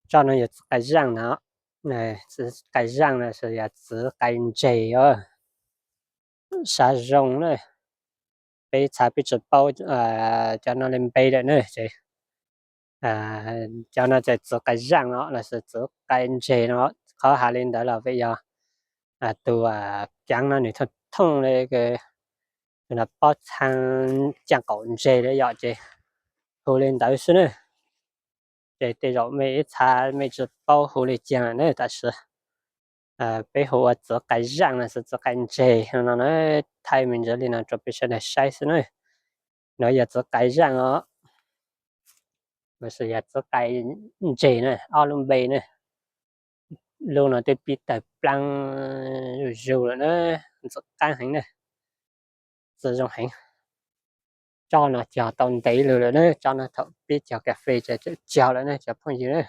Tsob no yog txiv qai zaaj no, txiv qai zaaj no yog txiv qai ntseg os. Sav zoo na, peb txha peb tsi paub cov no li npe lawm na ces cov no ces txiv qai zaaj no los sis txiv qai ntseg no. Qhov has li ntawd los vim yog tus caav no nws thooj thooj li, tus no pob txhaa caaj qaum ntseg li yom ces hu li ntawd xwb na. Ces tej zaum mej ib txha mej tsi paub hu li caag lawm na, tab sis peb hu ua txiv qai zaaj los sis txiv qai ntseg no na. Thaij me ntsis li no rau peb sawv daws saib xwb na. No yog txiv qai zaaj os, los sis yog txiv qai ntseg na, ob lub npe na. Lub no twb pib tawg plaab zuj zus lawm na, ntxim qaab heev na, txi zoo heev. Tsob no cog tau ntev lug lawm na, tsob no thaum pib cog kas fes ces tseem cog lawm na cov phooj ywg na.